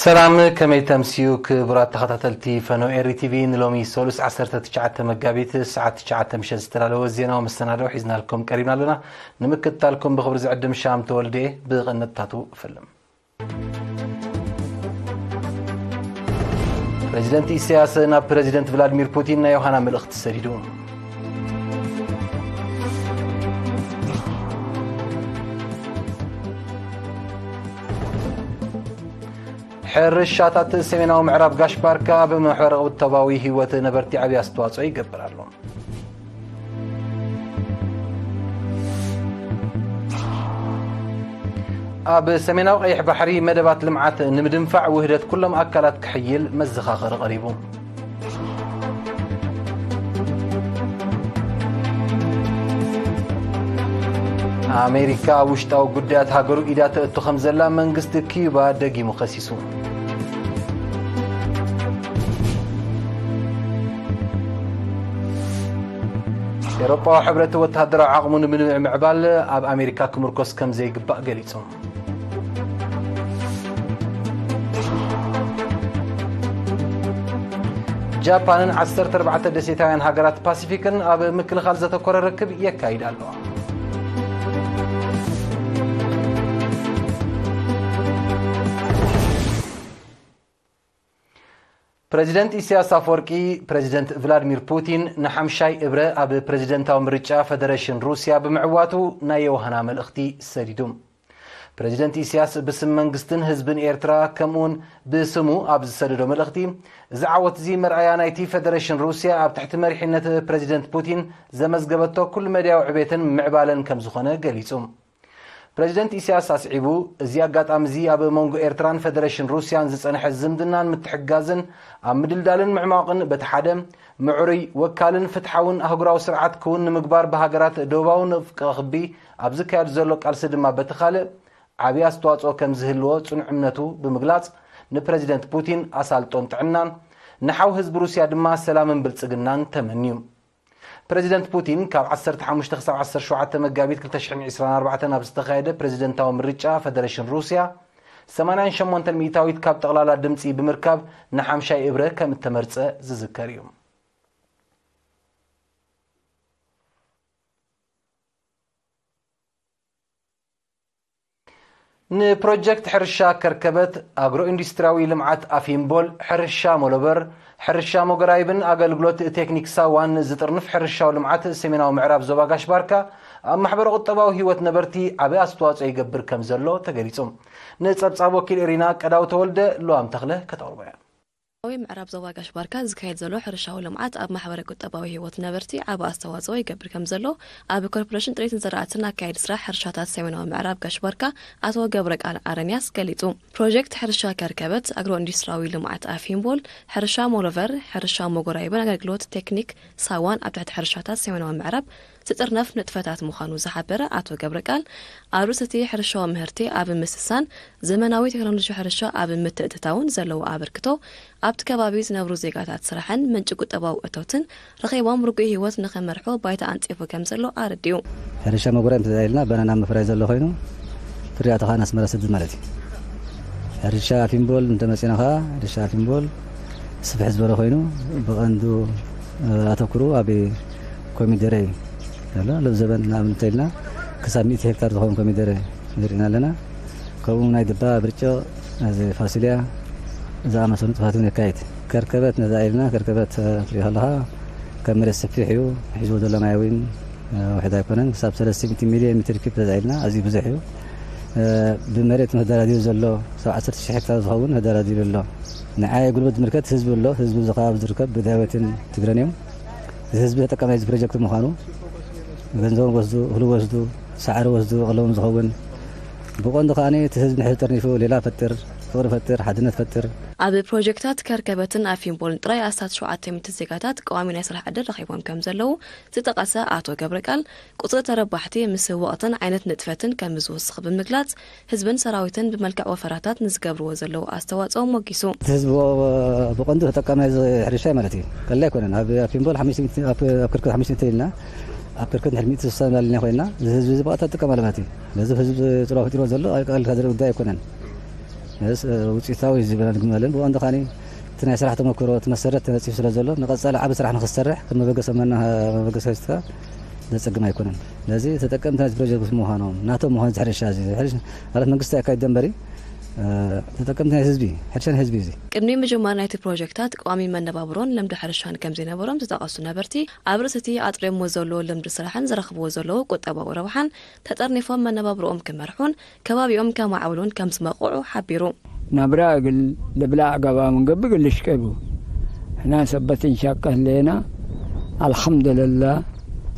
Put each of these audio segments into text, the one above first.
ሰላም፣ ከመይ ተምስዩ ክቡራት ተኸታተልቲ ፈኖ ኤሪ ቲቪ። ንሎሚ ሰሉስ ዓሰርተ ትሽዓተ መጋቢት ሰዓት ትሽዓተ ምሸት ዝተዳለወ ዜናዊ መሰናድኦ ሒዝናልኩም ቀሪብና ኣለና። ንምክትታልኩም ብኽብሪ ዝዕድም ሻም ተወልደ። ብቐንድታቱ እፈልም። ፕረዚደንት ኢሳያስ ናብ ፕረዚደንት ቭላድሚር ፑቲን ናይ ዮሃና መልእኽቲ ሰዲዱ። ሕርሻታት ሰሜናዊ ምዕራብ ጋሽ ባርካ ኣብ ማሕበረ ቁጠባዊ ህይወት ነበርቲ ዓብዪ ኣስተዋጽኦ ይገብር ኣሎ። ኣብ ሰሜናዊ ቀይሕ ባሕሪ መደባት ልምዓት ንምድንፋዕ ውህደት ኩሎም ኣካላት ክሕይል መዘኻኸሪ ቀሪቡ። ኣሜሪካ ኣብ ውሽጣዊ ጉዳያት ሃገሩ ኢዳ ተእቱ ከም ዘላ መንግስቲ ኪዩባ ደጊሙ ከሲሱ። ኤውሮጳዊ ሕብረት ወተሃደራዊ ዓቕሙ ንምምዕባል ኣብ ኣሜሪካ ክምርኮስ ከም ዘይግባእ ገሊጹ። ጃፓንን ዓሰርተ ኣርባዕተ ደሴታውያን ሃገራት ፓሲፊክን ኣብ ምክልኻል ዘተኮረ ርክብ የካይዳ ኣለዋ። ፕረዚደንት ኢሳያስ ኣፈወርቂ፣ ፕረዚደንት ቭላድሚር ፑቲን ንሓምሻይ እብረ ኣብ ፕረዚደንታዊ ምርጫ ፈደረሽን ሩስያ ብምዕዋቱ ናይ የውሃና መልእኽቲ ሰዲዱ። ፕረዚደንት ኢሳያስ ብስም መንግስትን ህዝብን ኤርትራ ከምኡውን ብስሙ ኣብ ዝሰደዶ መልእኽቲ፣ እዚ ዓወት እዚ መርኣያ ናይቲ ፈደረሽን ሩስያ ኣብ ትሕቲ መሪሕነት ፕረዚደንት ፑቲን ዘመዝገበቶ ኩሉ መድያዊ ዕቤትን ምዕባለን ከም ዝኾነ ገሊጹ። ፕረዚደንት ኢሳያስ ኣስዒቡ፣ እዚ ኣጋጣሚ እዚ ኣብ መንጎ ኤርትራን ፈደረሽን ሩስያን ዝጸንሐ ዝምድናን ምትሕግጋዝን ኣብ ምድልዳልን ምዕማቕን በቲ ሓደ፣ ምዕሩይ፣ ወካልን ፍትሓውን ኣህጉራዊ ስርዓት ክውን ንምግባር ብሃገራት ደቡባዊ ንፍቀ ክቢ ኣብ ዝካየድ ዘሎ ቃልሲ ድማ በቲ ካልእ ዓብዪ ኣስተዋጽኦ ከም ዝህልዎ ጽኑዕ እምነቱ ብምግላጽ፣ ንፕረዚደንት ፑቲን ኣሳልጦን ጥዕናን፣ ንሓው ህዝቢ ሩስያ ድማ ሰላምን ብልጽግናን ተመንዩ። ፕረዚደንት ፑቲን ካብ ዓሰርተ ሓሙሽተ ክሳብ ዓሰርተ ሸውዓተ መጋቢት ክልተ ሽሕን ዕስራን ኣርባዕተን ኣብ ዝተኻየደ ፕረዚደንታዊ ምርጫ ፈደረሽን ሩስያ፣ ሰማንያን ሸሞንተን ሚእታዊት ካብ ጠቕላላ ድምጺ ብምርካብ ንሓምሻይ እብረ ከም እተመርጸ ዝዝከር እዩ። ንፕሮጀክት ሕርሻ ከርከበት፣ ኣግሮ ኢንዱስትሪያዊ ልምዓት ኣፊምቦል፣ ሕርሻ ሞሎበር፣ ሕርሻ ሞገራይብን ኣገልግሎት ቴክኒክ ሳዋን ዝጥርንፍ ሕርሻዊ ልምዓት ሰሜናዊ ምዕራብ ዞባ ጋሽ ባርካ ኣብ ማሕበረ ቁጠባዊ ህይወት ነበርቲ ዓቢ ኣስተዋጽኦ ይገብር ከም ዘሎ ተገሊጹ። ንጸብጻብ ወኪል ኤሪና ቀዳው ተወልደ፣ ሉዋም ተኽለ ከተቕርቦ እያ። ኣብ ምዕራብ ዞባ ጋሽ ባርካ ዝካየድ ዘሎ ሕርሻዊ ልምዓት ኣብ ማሕበረ ቁጠባዊ ህይወት ነበርቲ ዓቢ ኣስተዋጽኦ ይገብር ከም ዘሎ ኣብ ኮርፖሬሽን ጥሪትን ዘራእትን ኣካያዲ ስራሕ ሕርሻታት ሰሜናዊ ምዕራብ ጋሽ ባርካ ኣቶ ገብረ ቃል ኣረንያስ ገሊጹ። ፕሮጀክት ሕርሻ ከርከበት፣ ኣግሮ ኢንዱስትሪያዊ ልምዓት ኣፊምቦል፣ ሕርሻ ሞሎቨር፣ ሕርሻ ሞጎራይብን ኣገልግሎት ቴክኒክ ሳዋን ኣብ ትሕቲ ሕርሻታት ሰሜናዊ ምዕራብ ዝጥርነፍ ንጥፈታት ምዃኑ ዝሓበረ ኣቶ ገብረ ቃል፣ ኣብ ርእሲ እቲ ሕርሻዊ ምህርቲ ኣብ ምስሳን ዘመናዊ ቴክኖሎጂ ሕርሻ ኣብ ምትእትታውን ዘለዎ ኣበርክቶ፣ ኣብቲ ከባቢ ዝነብሩ ዜጋታት ስራሕን ምንጪ ቁጠባዊ እቶትን ረኺቦም ርጉእ ህይወት ንኽመርሑ ባይታ ኣንጺፉ ከም ዘሎ ኣረዲኡ። ሕርሻ መጉረ እንተኢልና ባናና ምፍራይ ዘሎ ኮይኑ፣ ፍርያቱ ከዓ ኣስመራ ስድድ ማለት እዩ። ሕርሻ ፊምቦል እንተመፂና ከዓ፣ ሕርሻ ፊምቦል ስፍሕ ዝበለ ኮይኑ፣ ብቐንዱ፣ እ፣ ኣተኩሩ ኣብ ኮሚደረ እዩ ዘሎ። ሎብ ዘበን ንኣብነት እንተኢልና ክሳብ ሚእቲ ሄክታር ዝኸውን ኮሚደረ ዘሪእና ኣለና። ከምኡ ናይ ድባ፣ ብርጭቕ፣ እዚ ፋሲልያ ዝኣመሰሉ ንጥፈታት እውን የካይድ። ከርከበት ነዛ ኢልና፣ ከርከበት፣ እ፣ ክትሪኦ ከለኻ ካብ መሬት ሰፊሕ እዩ። ሒዝዎ ዘሎ ማይ እውን፣ እ፣ ውሕድ ኣይኮነን። ክሳብ ሰለስተ ሚእቲ ሚልዮን ሜትር ኪዩብ ነዛ ኢልና፣ ኣዝዩ ብዙሕ እዩ። እ፣ ብመሬት ምህዳር ኣድልዩ ዘሎ፣ ክሳብ ዓሰርተ ሽሕ ሄክታር ዝኸውን ምህዳር ኣድልዩ ኣሎ። ንዓይ ጉልበት ዝምልከት ህዝቢ ኣሎ። ህዝቢ እዚ ከባቢ ዝርከብ ብዳቤትን ትግረን እዮም። እዚ ህዝቢ ተጠቃማይ እዚ ፕሮጀክት ምዃኑ፣ ገንዘቦም ወስዱ፣ እኽሉ ወስዱ፣ ሳዕሪ ወስዱ፣ ቀለቦም ዝኸውን፣ ብቐንዱ ከኣ እቲ ህዝቢ ንሕዝቢ ጠርኒፉ ሌላ ፈጥር፣ ፍቕሪ ፈጥር፣ ሓድነት ፈጥር። ኣብ ፕሮጀክታት ከርከበትን ኣፊምቦልን ጥራይ ኣስታት ሸውዓተ ሚእቲ ዜጋታት ቀዋሚ ናይ ስራሕ ዕድል ረኺቦም ከም ዘለዉ ዝጠቐሰ ኣቶ ገብረቃል፣ ቁጽሪ ተረባሕቲ ምስ ወቕትን ዓይነት ንጥፈትን ከም ዝውስኽ ብምግላጽ፣ ህዝብን ሰራዊትን ብመልክዕ ወፈራታት ንዝገብርዎ ዘለዉ ኣስተዋጽኦ ሞጊሱ። እቲ ህዝቢ ብ-፣ ብቐንዱ ተጠቃማይ እዚ ሕርሻ ማለት እዩ። ቀሊል ኣይኮነን። ኣብ፣ ኣብ ፊምቦል ሓሙሽተ ሚእቲ፣ ኣብ፣ ኣብ ክርክር ሓሙሽተ ሚእቲ ኢልና፣ ኣብ ክርክር ድሕሪ ሚእቲ ስሳ እናልና ኮይና፣ እዚ ህዝቢ እዚ ብቐጥታ ዝጥቀም ኣለማት እዩ። ስለዚ ህዝቢ ጽልዋ ፈጢርዎ ዘሎ ቀሊል ዝካረ ጉዳይ ኣይኮነን። ውፅኢታዊ ዝብለን ግመልን ብቐንዱ ኻኒ እቲ ናይ ስራሕ ተመክሮ እቲ መሰረት ተነፂፉ ስለ ዘሎ ንቐፃሊ ዓብ ስራሕ ንክሰርሕ ከም መበገሰ መና መበገሰ ስተካ ዘፀግም ኣይኮነን። ስለዚ ተጠቀምቲ ናይቲ ፕሮጀክት ምዃኖም ናቶም ምዃን ዝሕርሻ ማለት መንግስቲ ኣካይድ ደንበሪ ተጠቀምቲ ናይ ህዝቢ ሕርሻን ህዝቢ እዚ። ቅድሚ ምጅማር ናይቲ ፕሮጀክታት ቀዋሚ መነባብሮን ልምዲ ሕርሻን ከም ዘይነበሮም ዝጠቐሱ ነበርቲ፣ ኣብ ርእሲ እቲ ኣጥርዮሞ ዘለዉ ልምዲ ስራሕን ዝረኽብዎ ዘለዉ ቁጠባዊ ረብሓን ተጠርኒፎም መነባብሮኦም ክመርሑን ከባቢኦም ከማዕብሉን ከም ዝመቕዑ ሓቢሩ። ናብራ እግል ልብላዕ ገባ ምንገብ እግል ልሽቀቡ ሕና ሰበት እንሻቀህ ሌና ኣልሐምዱልላ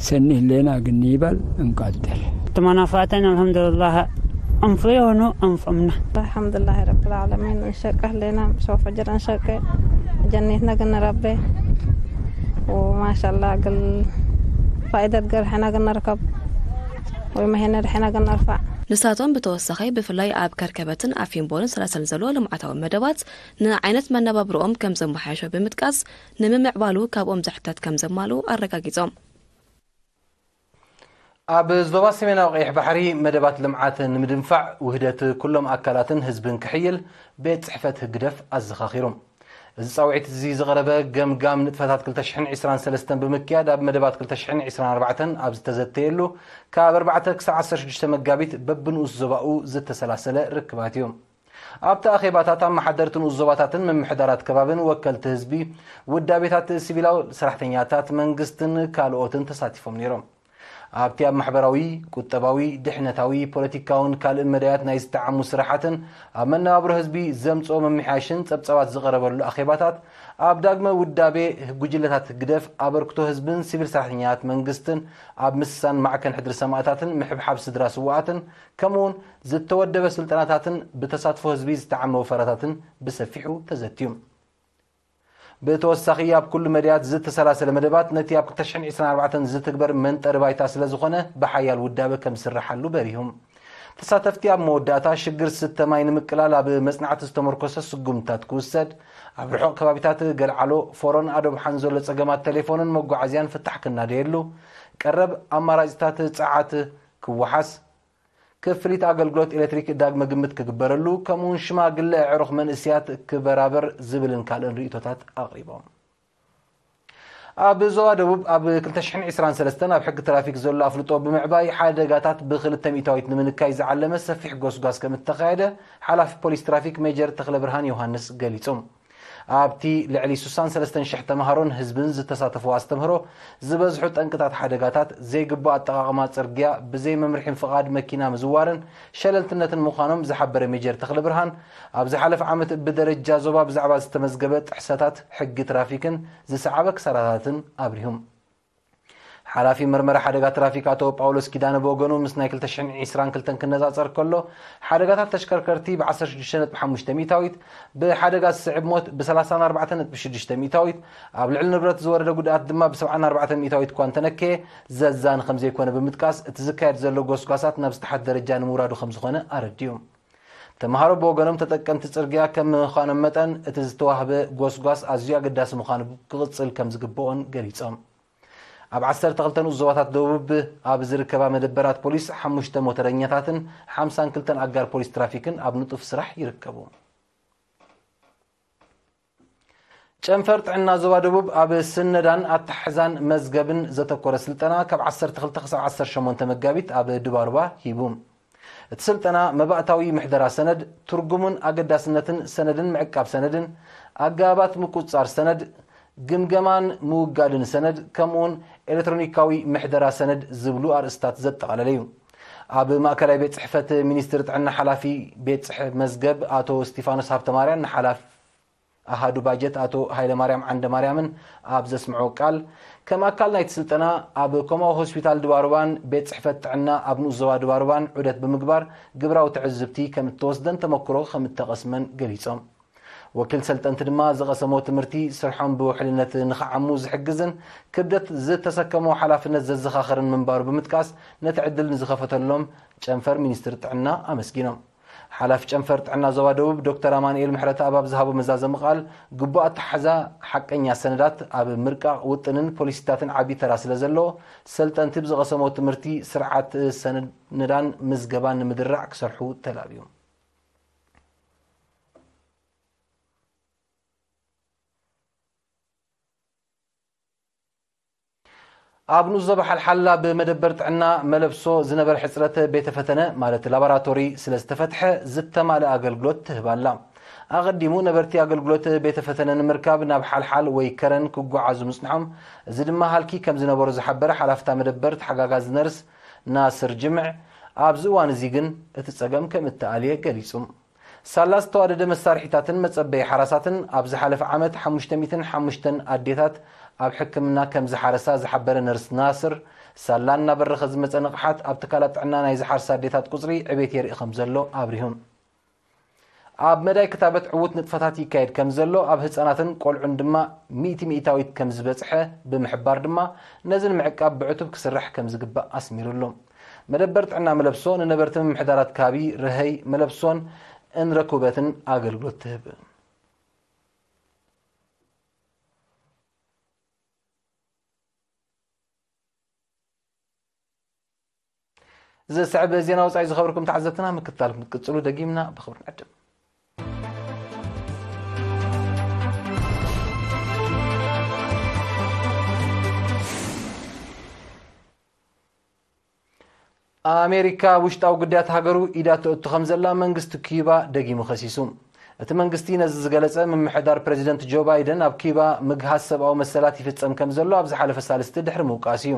ሰኒህ ሌና እግል ንይበል እንቀድር። ተመናፋተን ኣልሐምዱልላህ እንፍዮኑ እንፍምና። الحمد لله رب العالمين። እንሸቀህ ሌና ሶፈ ጀር እንሸቀ ጀኔትነ ግንረቤ وماشاءالله እግል ፋይደት ገርሕና ግንርከብ ወይ መሄነ ድሕና ግንርፋዕ። ንሳቶም ብተወሳኺ ብፍላይ ኣብ ከርከበትን ኣፊምቦርን ሰላሰል ዘሎ ልምዓታዊ መደባት ንዓይነት መነባብሮኦም ከም ዘመሓየሾ ብምጥቃስ ንምምዕባሉ ካብኦም ዝሕተት ከም ዘማሉ ኣረጋጊጾም። ኣብ ዞባ ሰሜናዊ ቀይሕ ባሕሪ መደባት ልምዓት ንምድንፋዕ ውህደት ኩሎም ኣካላትን ህዝብን ክሕይል ቤት ጽሕፈት ህግደፍ ኣዘኻኺሩ። እዚ ጻውዒት እዚ ዝቐረበ ገምጋም ንጥፈታት ክልተ ሽሕን ዕስራን ሰለስተን ብምክያድ ኣብ መደባት ክልተ ሽሕን ዕስራን ኣርባዕተን ኣብ ዝተዘተየሉ ካብ ኣርባዕተ ክሳብ ዓሰርተ ሽዱሽተ መጋቢት በብንኡስ ዞባኡ ዝተሰላሰለ ርክባት እዩ። ኣብቲ ኣኼባታት ኣመሓደርቲ ንኡስ ዞባታትን ምምሕዳራት ከባብን ወከልቲ ህዝቢ፣ ውዳቤታት ሲቪላዊ ሰራሕተኛታት መንግስትን ካልኦትን ተሳቲፎም ነይሮም። ኣብቲ ኣብ ማሕበራዊ፣ ቁጠባዊ፣ ድሕነታዊ፣ ፖለቲካውን ካልእን መዳያት ናይ ዝተዓሙ ስራሓትን ኣብ መነባብሮ ህዝቢ ዘምጽኦ ምምሕያሽን ጸብጻባት ዝቐረበሉ ኣኼባታት ኣብ ዳግመ ውዳቤ ጉጅለታት ህግደፍ ኣበርክቶ ህዝብን ሲቪል ሰራሕተኛታት መንግስትን ኣብ ምስሳን ማዕከን ሕድሪ ሰማእታትን ምሕብሓብ ስድራ ስውኣትን ከምኡውን ዝተወደበ ስልጠናታትን ብተሳትፎ ህዝቢ ዝተዓመ ወፈራታትን ብሰፊሑ ተዘትዩ። ብተወሳኺ ኣብ ኩሉ መድያት ዝተሰላሰለ መደባት ነቲ ኣብ ክልተ ሽሕን ዕስራን ኣርባዕተን ዝትግበር መንጠሪ ባይታ ስለ ዝኾነ ብሓያል ውዳበ ከም ዝስርሓሉ በሪሁ። ተሳተፍቲ ኣብ መወዳእታ ሽግር ስተ ማይ ንምቅላል ኣብ መጽናዕቲ ዝተመርኮሰ ስጉምታት ክውሰድ፣ ኣብ ርሑቕ ከባቢታት ገልዓሎ፣ ፎሮን ኣዶብሓን ዘሎ ጸገማት ቴሌፎንን መጓዓዝያን ፍታሕ ክናደየሉ፣ ቀረብ ኣማራጺታት ጸዓት ክወሓስ፣ ክፍሊት ኣገልግሎት ኤሌክትሪክ ዳግመ ግምት ክግበረሉ፣ ከምኡውን ሽማግለ ኣዕሩኽ መንእስያት ክበራበር ዝብልን ካልእን ርእይቶታት ኣቕሪቦም። ኣብ ዞባ ደቡብ ኣብ ክልተ ሽሕን ዕስራን ሰለስተን ኣብ ሕጊ ትራፊክ ዘሎ ኣፍልጦ ብምዕባይ ሓደጋታት ብክልተ ሚእታዊት ንምንካይ ዝዓለመ ሰፊሕ ጎስጓስ ከም እተኻየደ ሓላፊ ፖሊስ ትራፊክ ሜጀር ተኽለብርሃን ዮሃንስ ገሊጾም። ኣብቲ ልዕሊ ስሳን ሰለስተን ሽሕ ተምሃሮን ህዝብን ዝተሳተፍዎ ኣስተምህሮ፣ ዝበዝሑ ጠንቅታት ሓደጋታት ዘይግቡእ ኣጠቓቕማ ጽርግያ፣ ብዘይ መምርሒን ፍቓድ መኪና ምዝዋርን ሸለልትነትን ምዃኖም ዝሓበረ ሜጀር ተኽለብርሃን፣ ኣብ ዝሓለፈ ዓመት ብደረጃ ዞባ ብዛዕባ ዝተመዝገበ ጥሕሰታት ሕጊ ትራፊክን ዝሰዓበ ክሳራታትን ኣብሪሁ። ሓላፊ መርመራ ሓደጋ ትራፊክ ኣቶ ጳውሎስ ኪዳነ ብወገኑ፣ ምስ ናይ ክልተ ሽሕን ዕስራን ክልተን ክነጻጸር ከሎ፣ ሓደጋታት ተሽከርከርቲ ብ ዓሰርተ ሽዱሽተ ነጥቢ ሓሙሽተ ሚእታዊት፣ ብሓደጋ ዝስዕብ ሞት ብ ሰላሳን ኣርባዕተን ነጥቢ ሽዱሽተ ሚእታዊት፣ ኣብ ልዕሊ ንብረት ዝወረደ ጉድኣት ድማ ብ ሰብዓን ኣርባዕተን ሚእታዊት እኳ እንተነከየ፣ ዘዛኒ ከም ዘይኮነ ብምጥቃስ፣ እቲ ዝካየድ ዘሎ ጎስጓሳት ናብ ዝተሓተ ደረጃ ንምውራዱ ከም ዝኾነ ኣረዲኡ። ተምሃሮ ብወገኖም ተጠቀምቲ ጽርግያ ከም ምዃኖም መጠን፣ እቲ ዝተዋህበ ጎስጓስ ኣዝዩ ኣገዳሲ ምዃኑ ክቕጽል ከም ዝግብኦን ገሊጾም። ኣብ ዓሰርተ ክልተ ንኡስ ዞባታት ደቡብ ኣብ ዝርከባ መደበራት ፖሊስ ሓሙሽተ ሞተረኛታትን ሓምሳን ክልተን ኣጋር ፖሊስ ትራፊክን ኣብ ንጡፍ ስራሕ ይርከቡ። ጨንፈር ጥዕና ዞባ ደቡብ ኣብ ስነዳን ኣተሓሕዛን መዝገብን ዘተኮረ ስልጠና ካብ ዓሰርተ ክልተ ክሳብ ዓሰርተ ሸሞንተ መጋቢት ኣብ ድባርባ ሂቡ። እቲ ስልጠና መባእታዊ ምሕደራ ሰነድ፣ ትርጉሙን ኣገዳስነትን ሰነድን ምዕቃብ ሰነድን፣ ኣገባባት ምቁጽጻር ሰነድ፣ ግምገማን ምውጋድን ሰነድ፣ ከምኡውን ኤሌክትሮኒካዊ ምሕደራ ሰነድ ዝብሉ ኣርእስታት ዘጠቓለለ እዩ። ኣብ ማእከላይ ቤት ጽሕፈት ሚኒስትሪ ጥዕና ሓላፊ ቤት ጽሕ-፣ መዝገብ ኣቶ እስቲፋኖስ ሃብተማርያን ንሓላፍ ኣሃዱ ባጀት ኣቶ ሃይለማርያም ዓንደማርያምን ኣብ ዘስምዖ ቃል፣ ከም ኣካል ናይቲ ስልጠና ኣብ ኮማዊ ሆስፒታል ድባርባን ቤት ጽሕፈት ጥዕና ኣብ ንኡስ ዞባ ድባርባን ዑደት ብምግባር ግብራዊ ትዕዝብቲ ከም እተወስደን ተመክሮ ከም እተቐስመን ገሊጾም። ወኪል ሰልጠንቲ ድማ ዝቐሰሞ ትምህርቲ ስርሖም ብውሕልነት ንኽዓሙ ዝሕግዝን ክብደት ዝተሰከሞ ሓላፍነት ዘዘኻኽርን ምንባሩ ብምጥቃስ፣ ነቲ ዕድል ንዝኸፈተሎም ጨንፈር ሚኒስትሪ ጥዕና ኣመስጊኖም። ሓላፊ ጨንፈር ጥዕና ዞባ ደቡብ ዶክተር ኣማኑኤል ምሕረተኣብ ኣብ ዝሃቦ መዛዘሚ ቃል፣ ግቡእ ኣተሓሕዛ ሓቀኛ ሰነዳት ኣብ ምርቃቕ ውጥንን ፖሊሲታትን ዓቢ ተራ ስለ ዘለዎ፣ ሰልጠንቲ ብዝቐሰሞ ትምህርቲ ስርዓት ሰነዳን ምዝገባን ንምድራዕ ክሰርሑ ተላብዩ። ኣብ ንኡስ ዞባ ሓልሓል ኣብ መደበር ጥዕና መለብሶ ዝነበረ ሕጽረት ቤተ ፈተነ፣ ማለት ላቦራቶሪ፣ ስለ ዝተፈትሐ ዝተማልአ ኣገልግሎት ትህብ ኣላ። ኣቐዲሙ ነበርቲ ኣገልግሎት ቤተ ፈተነ ንምርካብ ናብ ሓልሓል ወይ ከረን ክጓዓዙ ምጽንሖም፣ እዚ ድማ ሃልኪ ከም ዝነበሮ ዝሓበረ ሓላፍታ መደበር ተሓጋጋዚ ነርስ ናስር ጅምዕ፣ ኣብዚ እዋን እዚ ግን እቲ ጸገም ከም እተኣልየ ገሊጹ። ሳላ ዝተዋደደ መሳርሒታትን መጸበዪ ሓራሳትን፣ ኣብ ዝሓለፈ ዓመት ሓሙሽተ ሚእትን ሓሙሽተን ኣዴታት ኣብ ሕክምና ከም ዝሓረሳ ዝሓበረ ነርስ ናስር፣ ሳላ እናበረኸ ዝመጸ ንቕሓት ኣብ ትካላት ጥዕና ናይ ዝሓርሳ ኣዴታት ቁጽሪ ዕቤት የርኢ ከም ዘሎ ኣብሪሁ። ኣብ መዳይ ክታበት ዕዉት ንጥፈታት ይካየድ ከም ዘሎ፣ ኣብ ህጻናትን ቆልዑን ድማ ሚእቲ ሚእታዊት ከም ዝበጽሐ ብምሕባር ድማ፣ ነዚ ንምዕቃብ ብዕቱብ ክስራሕ ከም ዝግባእ ኣስሚሩሉ። መደበር ጥዕና መለብሶ ንነበርቲ ምምሕዳራት ከባቢ ርሀይ መለብሶን እንረኩበትን ኣገልግሎት ትህብ። ዝስዕብ ዜና ወጻኢ ዝኸበርኩም ተዓዘብትና፣ ምክትታልኩም ክትቅጽሉ ደጊምና ብኽብሪ ንዕድም። ኣሜሪካ ውሽጣዊ ጉዳያት ሃገሩ ኢዳ ተእቱ ከም ዘላ መንግስቲ ኪዩባ ደጊሙ ከሲሱ። እቲ መንግስቲ ነዚ ዝገለጸ፣ ምምሕዳር ፕሬዚደንት ጆ ባይደን ኣብ ኪዩባ ምግሃስ ሰብኣዊ መሰላት ይፍጸም ከም ዘሎ ኣብ ዝሓለፈ ሳልስቲ ድሕሪ ምውቃስ እዩ።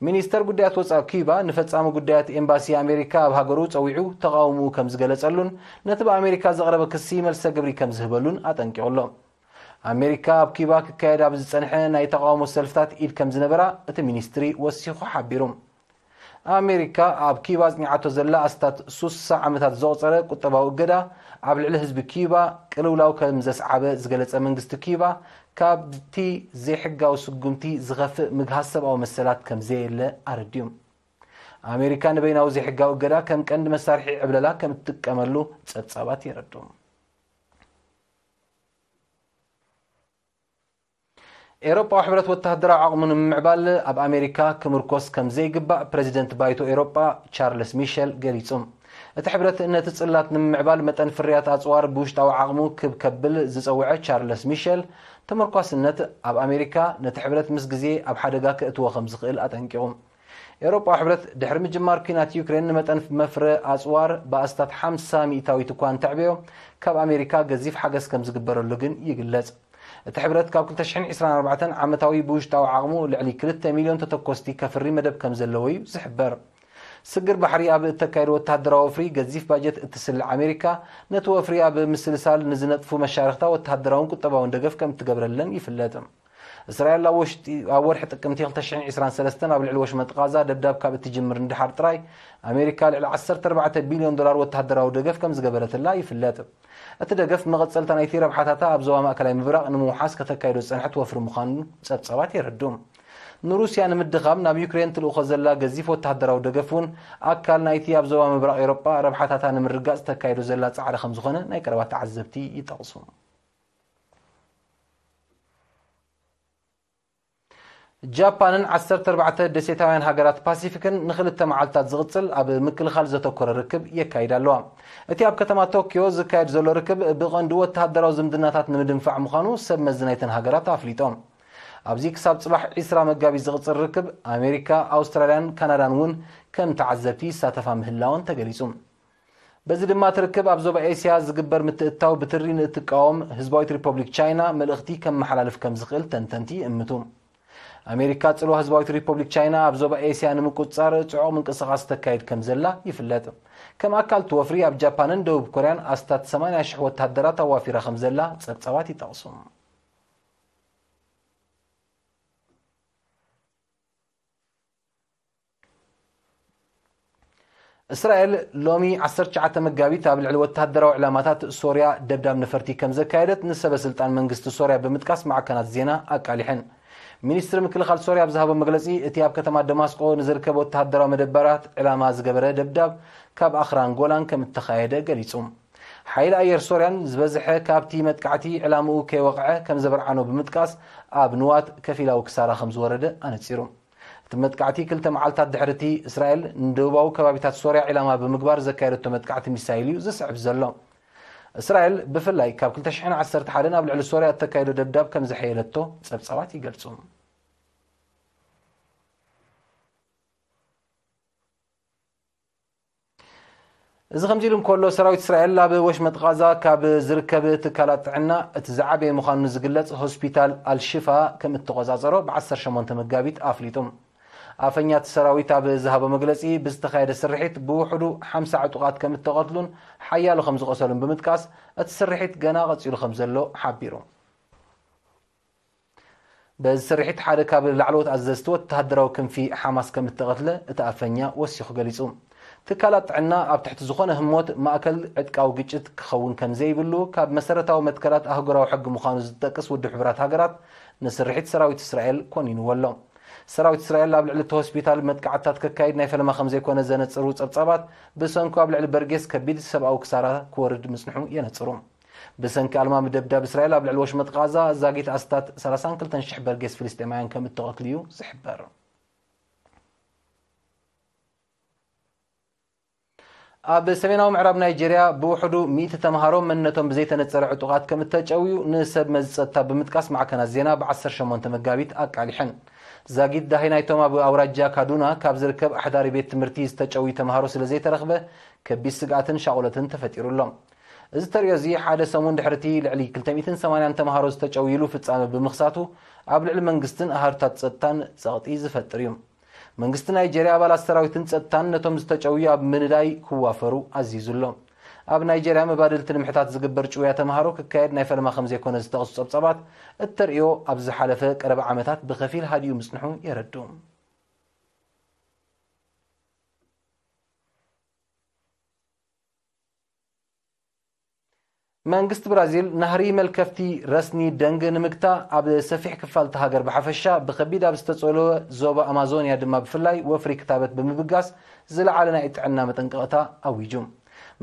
ሚኒስተር ጉዳያት ወጻኢ ኪዩባ ንፈጻሚ ጉዳያት ኤምባሲ ኣሜሪካ ኣብ ሃገሩ ጸዊዑ ተቓውምኡ ከም ዝገለጸሉን ነቲ ብኣሜሪካ ዘቕረበ ክሲ መልሰ ግብሪ ከም ዝህበሉን ኣጠንቂቑ ኣሎ። ኣሜሪካ ኣብ ኪዩባ ክካየድ ኣብ ዝጸንሐ ናይ ተቓውሞ ሰልፍታት ኢድ ከም ዝነበራ እቲ ሚኒስትሪ ወሲኹ ሓቢሩ። ኣሜሪካ ኣብ ኪዩባ ኣጽኒዓቶ ዘላ ኣስታት ሱሳ ዓመታት ዘቑጸረ ቁጠባዊ እገዳ ኣብ ልዕሊ ህዝቢ ኪዩባ ቅልውላው ከም ዘስዓበ ዝገለጸ መንግስቲ ኪዩባ፣ ካብቲ ዘይሕጋዊ ስጉምቲ ዝኸፍእ ምግሃስ ሰብኣዊ መሰላት ከም ዘየለ ኣረዲኡ። ኣሜሪካ ንበይናዊ ዘይሕጋዊ እገዳ ከም ቀንዲ መሳርሒ ዕብለላ ከም እትጥቀመሉ ጸብጻባት የረድኡ። ኤውሮጳዊ ሕብረት ወተሃደራዊ ዓቕሙ ንምምዕባል ኣብ ኣሜሪካ ክምርኮስ ከም ዘይግባእ ፕረዚደንት ባይቶ ኤውሮጳ ቻርለስ ሚሸል ገሊጹ። እቲ ሕብረት ነቲ ጽላት ንምምዕባል መጠን ፍርያት ኣጽዋር ብውሽጣዊ ዓቕሙ ክብ ከብል ዝጸውዐ ቻርለስ ሚሸል፣ ተመርኳስነት ኣብ ኣሜሪካ ነቲ ሕብረት ምስ ግዜ ኣብ ሓደጋ ከእትዎ ከም ዝኽእል ኣጠንቂቑ። ኤውሮጳዊ ሕብረት ድሕሪ ምጅማር ኲናት ዩክሬን ንመጠን መፍረ ኣጽዋር ብኣስታት ሓምሳ ሚእታዊት እኳ እንተዕበዮ፣ ካብ ኣሜሪካ ገዚፍ ሓገዝ ከም ዝግበረሉ ግን ይግለጽ። እቲ ሕብረት ካብ ክልተ ሽሕን ዕስራን ኣርባዕተን ዓመታዊ ብውሽጣዊ ዓቕሙ ልዕሊ ክልተ ሚልዮን ተተኮስቲ ከፍሪ መደብ ከም ዘለዎ እዩ ዝሕበር። ስግር ባሕሪ ኣብ እተካየዶ ወተሃደራዊ ወፍሪ ገዚፍ ባጀት እትስልዕ ኣሜሪካ፣ ነቲ ወፍሪ ኣብ ምስልሳል ንዝነጥፉ መሻርኽታ ወተሃደራውን ቁጠባውን ደገፍ ከም እትገብረለን ይፍለጥ። እስራኤል ኣብ ወሽጢ፣ ኣብ ወርሒ ጥቅምቲ ክልተ ሽሕን ዕስራን ሰለስተን ኣብ ልዕሊ ወሽመጥ ቃዛ ደብዳብ ካብ እትጅምር ንድሓር ጥራይ፣ ኣሜሪካ ልዕሊ ዓሰርተ ኣርባዕተ ቢልዮን ዶላር ወተሃደራዊ ደገፍ ከም ዝገበረትላ ይፍለጥ። እቲ ደገፍ መቐጸልታ ናይቲ ረብሓታታ ኣብ ዞባ ማእከላይ ምብራቕ ንምውሓስ ከተካይዶ ዝጸንሐት ወፍሪ ምዃኑ ጸብጻባት የረድኡ። ንሩስያ ንምድኻም ናብ ዩክሬን ትልእኾ ዘላ ገዚፍ ወተሃደራዊ ደገፍ እውን ኣካል ናይቲ ኣብ ዞባ ምብራቕ ኤውሮጳ ረብሓታታ ንምርጋጽ ተካይዶ ዘላ ጻዕሪ ከም ዝኾነ ናይ ቀረባ ተዓዘብቲ ይጠቕሱ። ጃፓንን ዓሰርተ ኣርባዕተ ደሴታውያን ሃገራት ፓሲፊክን ንኽልተ መዓልታት ዝቕጽል ኣብ ምክልኻል ዘተኮረ ርክብ የካይዳ ኣለዋ። እቲ ኣብ ከተማ ቶኪዮ ዝካየድ ዘሎ ርክብ ብቐንዱ ወተሃደራዊ ዝምድናታት ንምድንፋዕ ምዃኑ ሰብ መዚ ናይተን ሃገራት ኣፍሊጦም። ኣብዚ ክሳብ ጽባሕ ዕስራ መጋቢት ዝቕጽል ርክብ ኣሜሪካ፣ ኣውስትራልያን ካናዳን እውን ከም ተዓዘብቲ ይሳተፋ ምህላወን ተገሊጹ። በዚ ድማ እቲ ርክብ ኣብ ዞባ ኤስያ ዝግበር ምትእትታው ብትሪ ንእትቃወም ህዝባዊት ሪፐብሊክ ቻይና መልእኽቲ ከመሓላልፍ ከም ዝኽእል ተንተንቲ ይእምቱ። ኣሜሪካ ጽልዋ ህዝባዊት ሪፐብሊክ ቻይና ኣብ ዞባ ኤስያ ንምቁጽጻር ጽዑቕ ምንቅስቓስ ተካይድ ከም ዘላ ይፍለጥ። ከም ኣካል እቲ ወፍሪ ኣብ ጃፓንን ደቡብ ኮርያን ኣስታት ሰማንያ ሽሕ ወተሃደራት ኣዋፊራ ከም ዘላ ጸብጻባት ይጠቕሱ። እስራኤል ሎሚ ዓሰርተ ትሽዓተ መጋቢት ኣብ ልዕሊ ወተሃደራዊ ዕላማታት ሶርያ ደብዳብ ነፈርቲ ከም ዘካየደት ንሰበ ስልጣን መንግስቲ ሶርያ ብምጥቃስ ማዕከናት ዜና ኣቃሊሐን። ሚኒስትሪ ምክልኻል ሶርያ ኣብ ዝሃቦ መግለጺ፣ እቲ ኣብ ከተማ ደማስቆ ንዝርከብ ወተሃደራዊ መደበራት ዕላማ ዝገበረ ደብዳብ ካብ ኣኽራን ጎላን ከም እተኻየደ ገሊጹ። ሓይሊ ኣየር ሶርያን ዝበዝሐ ካብቲ መጥቃዕቲ ዕላምኡ ከይወቕዐ ከም ዘበርዓኖ ብምጥቃስ፣ ኣብ ንዋት ከፊላዊ ክሳራ ከም ዝወረደ ኣነጺሩ። እቲ መጥቃዕቲ ክልተ መዓልታት ድሕሪ እቲ እስራኤል ንደቡባዊ ከባቢታት ሶርያ ዒላማ ብምግባር ዘካየደቶ መጥቃዕቲ ሚሳይል እዩ ዝስዕብ ዘሎ። እስራኤል ብፍላይ ካብ ክልተ ሽሕን ዓሰርተ ሓደን ኣብ ልዕሊ ሶርያ እተካየዶ ደብዳብ ከም ዘሐየለቶ ጸብጻባት ይገልጹ። እዚ ከምዚ ኢሉ እንከሎ፣ ሰራዊት እስራኤል ኣብ ወሽመጥ ቓዛ ካብ ዝርከብ ትካላት ጥዕና እቲ ዝዓበየ ምዃኑ ዝግለጽ ሆስፒታል ኣልሽፋ ከም እተቖጻጸሮ ብ ዓሰርተ ሸሞንተ መጋቢት ኣፍሊጡ። ኣፈኛ እቲ ሰራዊት ኣብ ዝሃቦ መግለጺ፣ ብዝተኻየደ ስርሒት ብውሕዱ ሓምሳ ዕጡቓት ከም እተቐትሉን ሓያሎ ከም ዝቖሰሉን ብምጥቃስ፣ እቲ ስርሒት ገና ቀጺሉ ከም ዘሎ ሓቢሩ። በዚ ስርሒት ሓደ ካብ ላዕለዎት ኣዘዝቲ ወተሃደራዊ ክንፊ ሓማስ ከም እተቐትለ እቲ ኣፈኛ ወሲኹ ገሊጹ። ትካላት ጥዕና ኣብ ትሕቲ ዝኾነ ህሞት ማእከል ዕጥቃዊ ግጭት ክኸውን ከም ዘይብሉ ካብ መሰረታዊ መትከላት ኣህጉራዊ ሕጊ ምዃኑ ዝጠቅስ ውድብ ሕቡራት ሃገራት ንስርሒት ሰራዊት እስራኤል ኮኒንዎ ኣሎ። ሰራዊት እስራኤል ኣብ ልዕሊ እቲ ሆስፒታል መጥቃዕትታት ከካይድ ናይ ፈለማ ከም ዘይኮነ ዘነጽሩ ጸብጻባት፣ ብሰንኩ ኣብ ልዕሊ በርጌስ ከቢድ ሰብኣዊ ክሳራ ክወርድ ምጽንሑ የነጽሩ። ብሰንኪ ኣልማሚ ደብዳብ እስራኤል ኣብ ልዕሊ ወሽመጥ ቓዛ ዛጊት ኣስታት ሰላሳን ክልተን ሽሕ በርጌስ ፍልስጤማውያን ከም እተቐትሉ እዩ ዝሕበር። ኣብ ሰሜናዊ ምዕራብ ናይጄርያ ብውሕዱ ሚእቲ ተምሃሮ መንነቶም ብዘይተነጸረ ዕጡቓት ከም እተጨውዩ ንሰብ መዚ ጸጥታ ብምጥቃስ ማዕከናት ዜና ብ ዓሰርተ ሸሞንተ መጋቢት ኣቃሊሐን። ዛጊት ዳሂ ናይቶም ኣብ ኣውራጃ ካዱና ካብ ዝርከብ ኣሕዳሪ ቤት ትምህርቲ ዝተጨውዩ ተምሃሮ ስለ ዘይተረኽበ ከቢድ ስግኣትን ሻቑለትን ተፈጢሩ ኣሎ። እዚ ተርእዮ እዚ ሓደ ሰሙን ድሕሪ እቲ ልዕሊ ክልተ ሚእትን ሰማንያን ተምሃሮ ዝተጨውይሉ ፍጻመ ብምኽሳቱ፣ ኣብ ልዕሊ መንግስትን ኣሃዱታት ጸጥታን ጸቕጢ ዝፈጥር እዩ። መንግስቲ ናይጄርያ ኣባላት ሰራዊትን ጸጥታን ነቶም ዝተጨውዩ ኣብ ምንዳይ ክዋፈሩ ኣዚዙ ኣሎ። ኣብ ናይጄርያ መባድልቲ ንምሕታት ዝግበር ጭውያ ተምሃሮ ክካየድ ናይ ፈለማ ከም ዘይኮነ ዝጠቕሱ ጸብጻባት፣ እቲ ተርእዮ ኣብ ዝሓለፈ ቀረባ ዓመታት ብኸፊል ሃዲኡ ምጽንሑ የረድኡ። መንግስቲ ብራዚል ናህሪ መልከፍቲ ረስኒ ደንግ ንምግታእ ኣብ ሰፊሕ ክፋል እታ ሃገር ብሓፈሻ፣ ብኸቢድ ኣብ ዝተጸለወ ዞባ ኣማዞንያ ድማ ብፍላይ ወፍሪ ክታበት ብምብጋስ ዝለዓለ ናይ ጥዕና መጠንቀቕታ ኣዊጁ።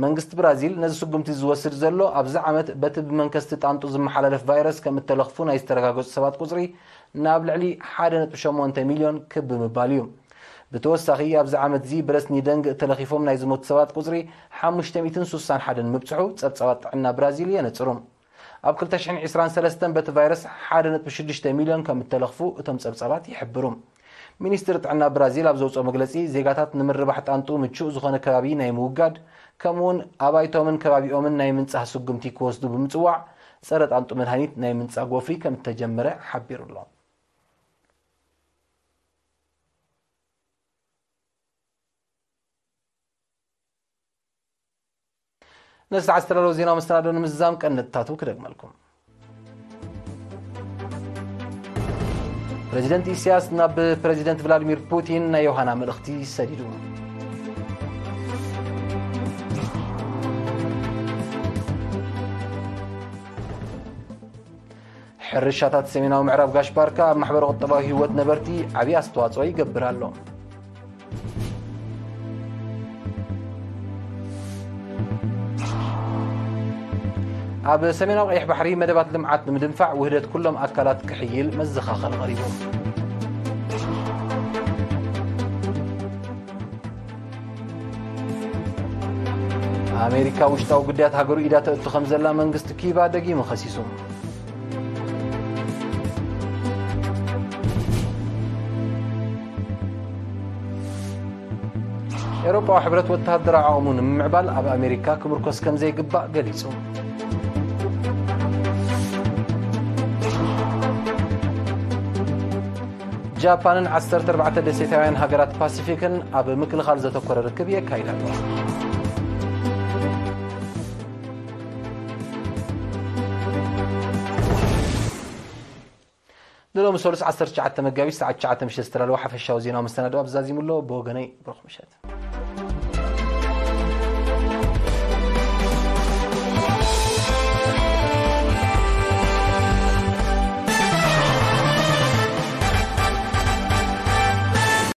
መንግስቲ ብራዚል ነዚ ስጉምቲ ዝወስድ ዘሎ ኣብዚ ዓመት በቲ ብመንከስቲ ጣንጡ ዝመሓላለፍ ቫይረስ ከም እተለኽፉ ናይ ዝተረጋገጹ ሰባት ቁጽሪ ናብ ልዕሊ ሓደ ነጥቢ ሸሞንተ ሚልዮን ክብ ብምባል እዩ። ብተወሳኺ ኣብዚ ዓመት እዚ ብረስኒ ደንግ ተለኺፎም ናይ ዝሞቱ ሰባት ቁጽሪ ሓሙሽተ ሚእትን ሱሳን ሓደን ምብጽሑ ጸብጻባት ጥዕና ብራዚል የነጽሩ። ኣብ ክልተ ሽሕን ዕስራን ሰለስተን በቲ ቫይረስ ሓደ ነጥቢ ሽዱሽተ ሚልዮን ከም እተለኽፉ እቶም ጸብጻባት ይሕብሩ። ሚኒስትሪ ጥዕና ብራዚል ኣብ ዘውጽኦ መግለጺ፣ ዜጋታት ንምርባሕ ጣንጡ ምቹእ ዝኾነ ከባቢ ናይ ምውጋድ፣ ከምኡውን ኣባይቶምን ከባቢኦምን ናይ ምንጻህ ስጉምቲ ክወስዱ ብምጽዋዕ፣ ጸረ ጣንጡ መድሃኒት ናይ ምንጻግ ወፍሪ ከም እተጀመረ ሓቢሩ ኣሎ። ነዚ ሰዓት ዝተዳለወ ዜናዊ መሰናዶ ንምዝዛም ቀንዲ ነጥብታቱ ክደግመልኩም። ፕረዚደንት ኢሳያስ ናብ ፕረዚደንት ቭላድሚር ፑቲን ናይ ዮሃና መልእኽቲ ሰዲዱ። ሕርሻታት ሰሜናዊ ምዕራብ ጋሽ ባርካ ኣብ ማሕበረ ቁጠባዊ ህይወት ነበርቲ ዓብዪ ኣስተዋጽኦ ይገብር ኣሎ። ኣብ ሰሜናዊ ቀይሕ ባሕሪ መደባት ልምዓት ንምድንፋዕ ውህደት ኩሎም ኣካላት ክሕይል መዘኻኸሪ ቀሪቡ። ኣሜሪካ ውሽጣዊ ጉዳያት ሃገሩ ኢዳ ተእቱ ከም ዘላ መንግስቲ ኪዩባ ደጊሙ ከሲሱ። ኤውሮጳዊ ሕብረት ወተሃደራዊ ዓቕሙ ንምምዕባል ኣብ ኣሜሪካ ክምርኮስ ከም ዘይግባእ ገሊጹ። ጃፓንን ዓሰርተ ኣርባዕተ ደሴታውያን ሃገራት ፓሲፊክን ኣብ ምክልኻል ዘተኮረ ርክብ የካይዳ ኣለዋ። ንሎሚ ሰሉስ ዓሰርተ ትሽዓተ መጋቢት ሰዓት ትሽዓተ ምሸት ዝተዳለወ ሓፈሻዊ ዜናዊ መሰናድኦ ኣብዚ ዛዚሙ ኣሎ። ብወገነይ ብሩኽ ምሸት።